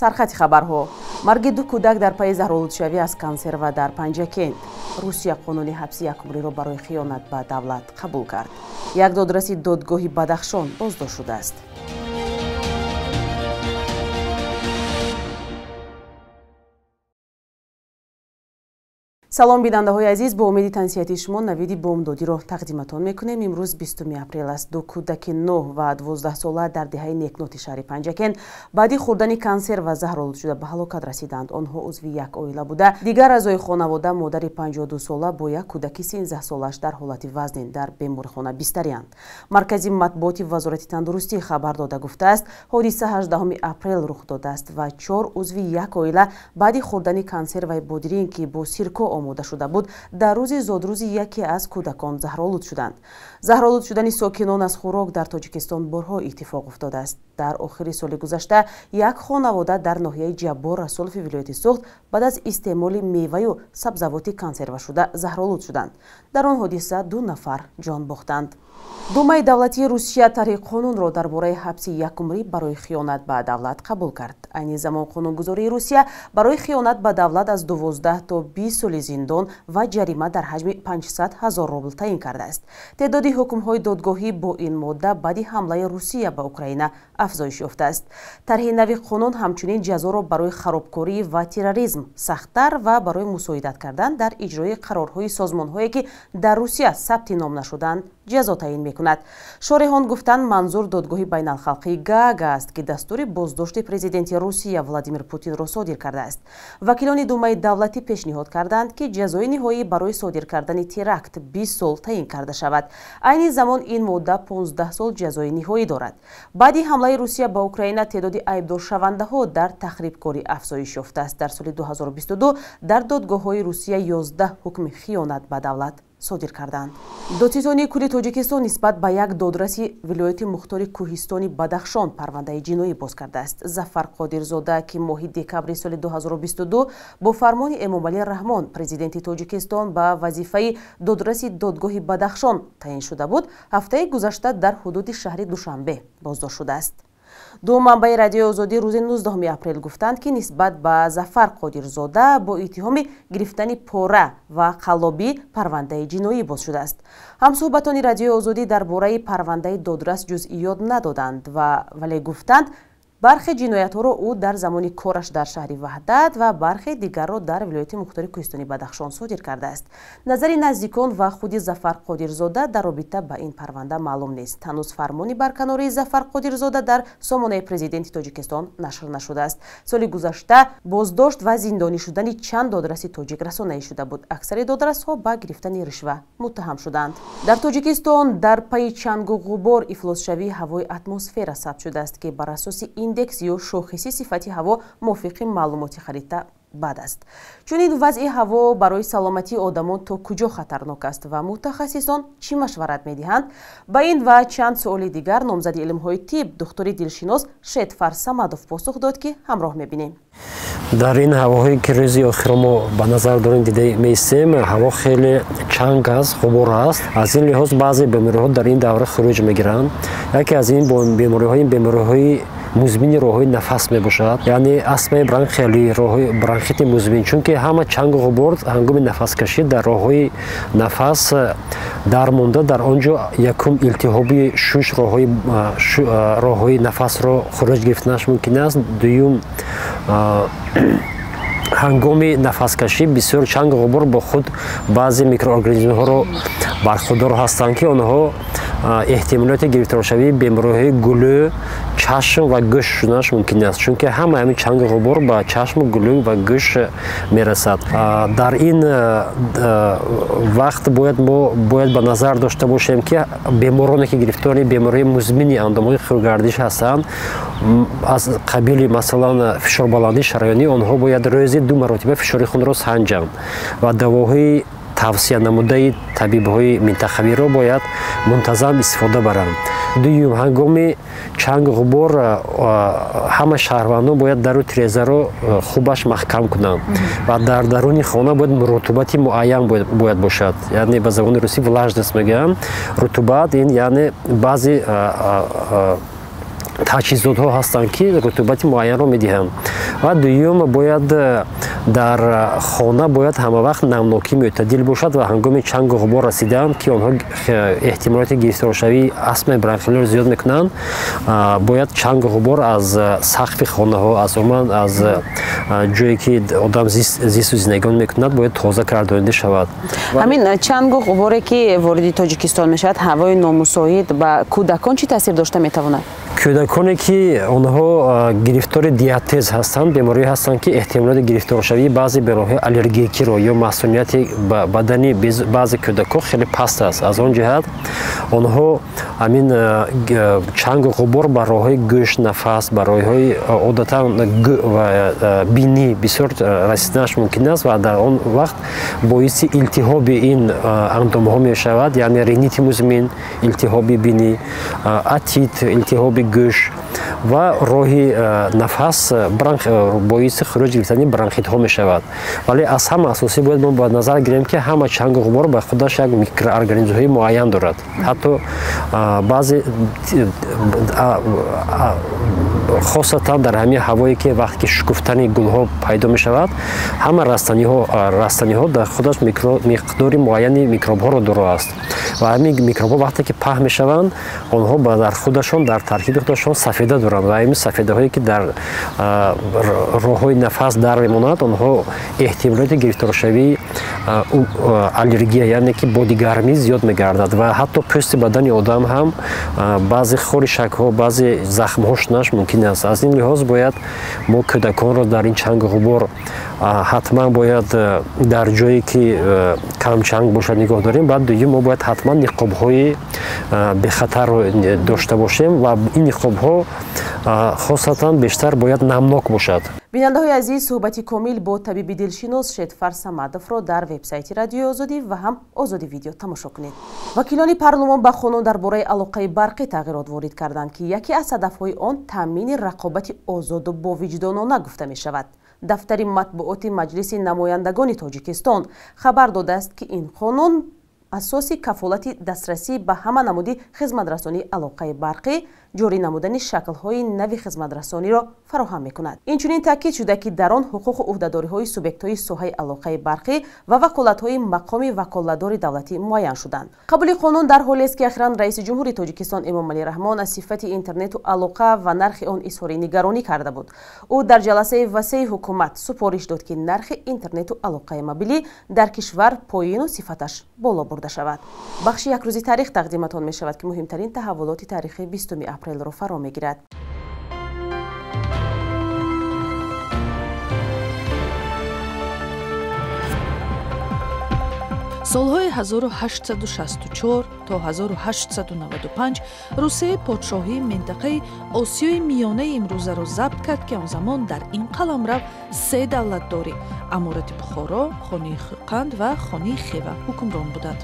Сархати хабарҳо. Марги ду кӯдак дар пайи заҳролудшавӣ аз консерва дар Панҷакент. Русия қонуни ҳабси якумриро барои хиёнат ба давлат қабул кард. Як додраси додгоҳи Бадахшон боздошт шудааст. Салом, бинандаҳои азиз, бо умеди тансиҳати шумо навиди бомдодиро тақдиматон мекунем. Имрӯз 20 апрел аст. Ду кӯдаки 9 ва 12 сола дар деҳаи Некноти шаҳри Панҷакент баъди хӯрдани консерва заҳролуд шуда ба ҳалокат расиданд. Онҳо узви як оила буда, дигар аъзои хонавода модари 52 сола бо як кӯдаки 13 солааш дар ҳолати вазнин дар беморхона бистариянд. Маркази матбуоти Вазорати тандурустӣ хабар дода гуфтааст, ҳодиса 18 апрел рух додааст ва 4 узви як оила баъди хӯрдани консерваи бодиринг, ки бо сирко омода шуда буд, дар рӯзи зодрӯзи яке аз кӯдакон заҳролуд шуданд. Заҳролуд шудани сокинон аз хӯрок дар Тоҷикистон борҳо иттифоқ уфтодааст. Дар охири соли гузашта як хонавода дар ноҳияи Ҷаббор Расулови вилояти Суғд баъд аз истеъмоли меваю сабзавоти консервашуда заҳролуд шуданд. Дар он ҳодиса 2 нафар ҷон бохтанд. Думаи давлатии Русия тарҳи қонунро дар бораи ҳабси якумрӣ барои хиёнат ба давлат қабул кард. Айни замон қонунгузории Русия барои хиёнат ба давлат аз 12 то 20 соли зиндон ва ҷарима дар ҳаҷми 500 ҳазор рубл таъин кардааст. Теъдоди ҳукмҳои додгоҳӣ бо ин модда баъди ҳамлаи Русия ба Украина афзоиш ёфтааст. Тарҳи нави қонун ҳамчунин ҷазоро барои харобкорӣ ва терроризм сахттар ва барои мусоидат кардан дар иҷрои қарорҳои созмонҳое, ки дар Русия сабти ном нашуданд, ҷазо таъин мекунад. Шореҳон гуфтанд, манзур додгоҳи байналхалқии Гаага аст, ки дастури боздошти президенти Русия Владимир Путинро содир кардааст. Вакилони Думаи давлатӣ пешниҳод карданд, ки ҷазои ниҳоӣ барои содир кардани теракт 20 сол таъин карда шавад. Айни замон ин модда 15 сол ҷазои ниҳоӣ дорад. Баъди ҳамлаи Русия ба Украина теъдоди айбдоршавандаҳо дар тахрибкорӣ афзоиш ёфтааст. Дар соли 2022 дар додгоҳҳои Русия 11 ҳукми хиёнат ба давлат содир карданд. Додситонии кулли Тоҷикистон нисбат ба як додраси вилояти мухтори Кӯҳистони Бадахшон парвандаи ҷиноӣ боз кардааст. Зафар Қодирзода, ки моҳи декабри соли 2022 бо фармони Эмомалӣ Раҳмон, президенти Тоҷикистон, ба вазифаи додраси додгоҳи Бадахшон таъин шуда буд, ҳафтаи гузашта дар ҳудуди шаҳри Душанбе боздошт шудааст. Ду манбаи Радиои Озодӣ рӯзи 19 апрел гуфтанд, ки нисбат ба Зафар Қодирзода бо иттиҳоми гирифтани пора ва қаллобӣ парвандаи ҷиноӣ боз шудааст. Ҳамсӯҳбатони Радиои Озодӣ дар бораи парвандаи додрас ҷузъиёт надоданд, вале гуфтанд, бархе ҷиноятҳоро ӯ дар замони кораш дар шаҳри Ваҳдат ва бархе дигарро дар вилояти мухтори Кӯҳистони Бадахшон содир кардааст. Назари наздикон ва худи Зафар Қодирзода дар робита ба ин парванда маълум нест. Ҳанӯз фармони барканории Зафар Қодирзода дар сомонаи президенти Тоҷикистон нашр нашудааст. Соли гузашта боздошт ва зиндонӣ шудани чанд додраси тоҷик расонаӣ шуда буд. Аксари додрасҳо ба гирифтани ришва муттаҳам шуданд. Дар Тоҷикистон дар пайи чангу ғубор ифлосшавии ҳавои атмосфера сабт шудааст, ки бар асоси индекс ё шохиси сифати ҳаво мувофиқи маълумоти харита бад аст. Чунин вазъи ҳаво барои саломатии одамон то куҷо хатарнок аст ва мутахассисон чӣ машварат медиҳанд? Ба ин ва чанд суоли дигар номзади илмҳои тиб, духтури дилшинос Шедфар Самадов посух дод, ки ҳамроҳ мебинем. Дар ин ҳавоҳое, ки рӯзи охиро мо ба назар дорем, дида меистем, ҳаво хеле чанг аст, ғубор аст. Аз ин лиҳоз баъзе бемориҳо дар ин давра хуруҷ мегиранд. Яке аз ин бемориҳо ин бемориҳои музмини роҳҳои нафас мебошад, яъне астмаи бронхиалӣ, роҳҳои бронхити музмин, чунки ҳама чангу ғубор ҳангоми нафаскашӣ дар роҳҳои нафас дар монда, дар он ҷо якум илтиҳоби шуш роҳҳои нафасро хуруҷ гирифтанаш мумкин аст. Дуюм, ҳангоми нафаскашӣ бисёр чангу ғубор бо худ баъзе микроорганизмҳоро бархурдор ҳастанд, ки онҳо эҳтимолияти гирифторшавии бемориҳои гулӯ, чашм ва гӯш шуданаш мумкин аст, чунки ҳама ҳамин чангу ғубор ба чашму гулӯ ва гӯш мерасад. Дар ин вақт бояд мо бояд ба назар дошта бошем, ки бемороне, ки гирифтори бемории музмини андомҳои хунгардиш ҳастанд, аз қабили масалан фишорбаландии шараёнӣ, онҳо бояд рӯзи 2 маротиба фишори хунро санҷанд ва давоҳои тавсия намудаи табибҳои минтақавиро бояд мунтазам истифода баранд. Дуюм, ҳангоми чангу ғубор ҳама шаҳрвандон бояд дару тирезаро хубаш маҳкам кунанд ва дар даруни хона бояд рутубати муайян бояд бошад, яъне ба забони русӣ влажность мегӯянд. Рутубат ин яъне баъзе таҷҳизотҳо ҳастанд, ки рутубати муайянро медиҳанд. Ва дуюм, бояд дар хона бояд ҳама вақт намнокӣ мӯътадил бошад ва ҳангоми чангу ғубор расидан, ки онҳо эҳтимолияти гирифторшавии астмаи бронхиалиро зиёд мекунанд, бояд чангу ғубор аз сақфи хонаҳо, аз умуман аз ҷое ки одам зисту зиндагон мекунад, бояд тоза гардонида шавад. Ҳамин чангу ғуборе ки вориди Тоҷикистон мешавад, ҳавои номусоид ба кӯдакон чӣ таъсир дошта метавонад? Кӯдаконе ки онҳо гирифтори диатез ҳастанд, беморӣ ҳастанд ки эҳтимолияти гирифторшавии баъзе бемориҳои аллергикиро ё масунияти бадани баъзе кӯдакҳо хеле паст аст. Аз он ҷиҳат онҳо ҳамин чангу ғубор ба роҳҳои гӯш, нафас, ба роҳҳои одатан бинӣ бисёр расиданаш мумкин аст ва дар он вақт боиси илтиҳоби ин андомҳо мешавад, яъне ринити музмин, илтиҳоби бинӣ, атит, илтиҳоби гӯш ва роҳи нафас боиси хуруҷ гирифтани бронхитҳо мешавад. Вале аз ҳама асосӣ бояд мо ба назар гирем, ки ҳама чангу ғубор ба худаш як микроорганизмҳои муайян дорад. Ҳатто баъзе хосатан дар ҳамин ҳавое ки вақте ки шукуфтани гулҳо пайдо мешавад, ҳама растаниҳо дар худаш миқдори муайяни микробҳоро доро аст ва ҳамин микробҳо вақте ки паҳн мешаванд, онҳо дар худашон, дар таркиби худашон сафеда доранд ва ҳамин сафедаҳое ки дар роҳҳои нафас дар мемонад, онҳо эҳтимолияти гирифторшавии аллергия, яъне ки бодигармӣ зиёд мегардад ва ҳатто пӯсти бадани одам ҳам баъзе хоришакҳо, баъзе захмҳо шуданаш мумкин аст. Аз ин лиҳоз бояд мо кӯдаконро дар ин чангу ғубор ҳатман бояд дар ҷое ки камчанг бошад нигоҳ дорем. Баъд дуюм, мо бояд ҳатман ниқобҳои бехатарро дошта бошем ва ин ниқобҳо хосатан бештар бояд намнок бошад. Бинандаҳои азиз, суҳбати комил бо табиби дилшинос Шедфар Самадовро дар вебсайти Радиои Озодӣ ва ҳам Озодӣ видео тамошо кунед. Вакилони парлумон ба қонун дар бораи алоқаи барқӣ тағйирот ворид карданд, ки яке аз ҳадафҳои он таъмини рақобати озоду бовиҷдонона гуфта мешавад. Дафтари матбуоти Маҷлиси намояндагони Тоҷикистон хабар додааст, ки ин қонун асоси кафолати дастрасӣ ба ҳама намуди хизматрасонии алоқаи барқӣ, ҷорӣ намудани шаклҳои нави хизматрасониро фароҳам мекунад. Инчунин таъкид шуда, ки дар он ҳуқуқу ӯҳдадориҳои субъектҳои соҳаи алоқаи барқӣ ва ваколатҳои мақоми ваколатдори давлатӣ муайян шуданд. Қабули қонун дар ҳолест, ки ахиран раиси ҷумҳури Тоҷикистон Эмомалӣ Раҳмон аз сифати интернету алоқа ва нархи он изҳори нигаронӣ карда буд. Ӯ дар ҷаласаи васеи ҳукумат супориш дод, ки нархи интернету алоқаи мобилӣ дар кишвар поёну сифаташ боло бурда шавад. Бахши якрӯзи таърих тақдиматон мешавад, ки муҳимтарин таҳаввулоти таърихи 20 апрелро фаро мегирад. Солҳои 1864 то 1895 Русияи подшоҳии минтақаи Осиёи Миёнаи имрӯзаро забт кард, ки он замон дар ин қаламрав се давлатдорӣ Аморати Бухоро, Хонии Хӯқанд ва Хонии Хева ҳукмрон буданд.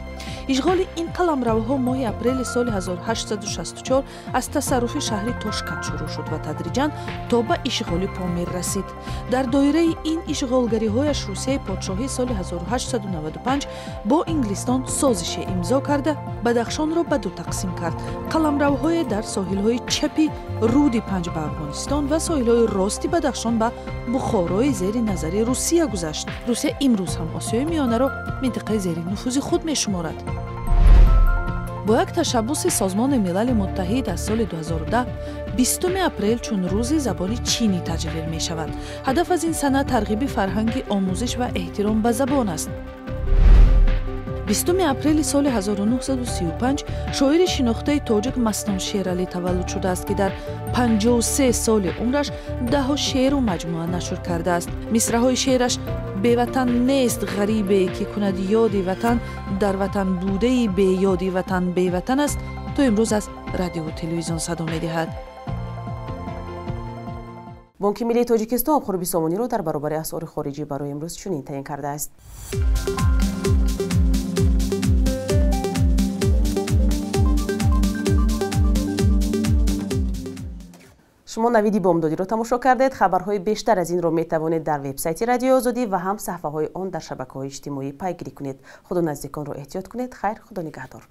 Ишғоли ин қаламравҳо моҳи апрели соли 1864 аз тасарруфи шаҳри Тошканд шурӯъ шуд ва тадриҷан то ба ишғоли Помир расид. Дар доираи ин ишғолгариҳояш Русияи подшоҳӣ соли 1895 бо Инглистон созише имзо карда, Бадахшонро ба ду тақсим кард. Қаламравҳое дар соҳилҳои чапи руди Панҷ ба Афғонистон ва соҳилҳои рости Бадахшон ба Бухорои зери назари Русия гузашт. Русия имрӯз ҳам Осиёи Миёнаро минтақаи зери нуфузи худ мешуморад. Бо як ташаббуси Созмони Милали Муттаҳид аз соли 2010 20 апрел чун рӯзи забони чинӣ таҷлил мешавад. Ҳадаф аз ин сана тарғиби фарҳанги омӯзиш ва эҳтиром ба забон аст. 20 апрели соли 1935 шоири шинохтаи тоҷик Мастон Шералӣ таваллуд шудааст, ки дар 53 соли умраш даҳо шеъру маҷмӯа нашр кардааст. Мисраҳои шеъраш беватан нест ғарибе, ки кунад ёди ватан, дар ватан будаи беёди ватан беватан аст, то имрӯз аз радиову телевизион садо медиҳад. Бонки Миллии Тоҷикистон қурби сомониро дар баробари асъори хориҷӣ барои имрӯз чунин таъин кардааст. Шумо навиди бомдодиро тамошо кардед. Хабарҳои бештар аз инро метавонед дар вебсайти Радиои Озодӣ ва ҳам саҳифаҳои он дар шабакаҳои иҷтимоӣ пайгирӣ кунед. Худо наздиконро эҳтиёт кунед. Хайр, Худо нигаҳдор.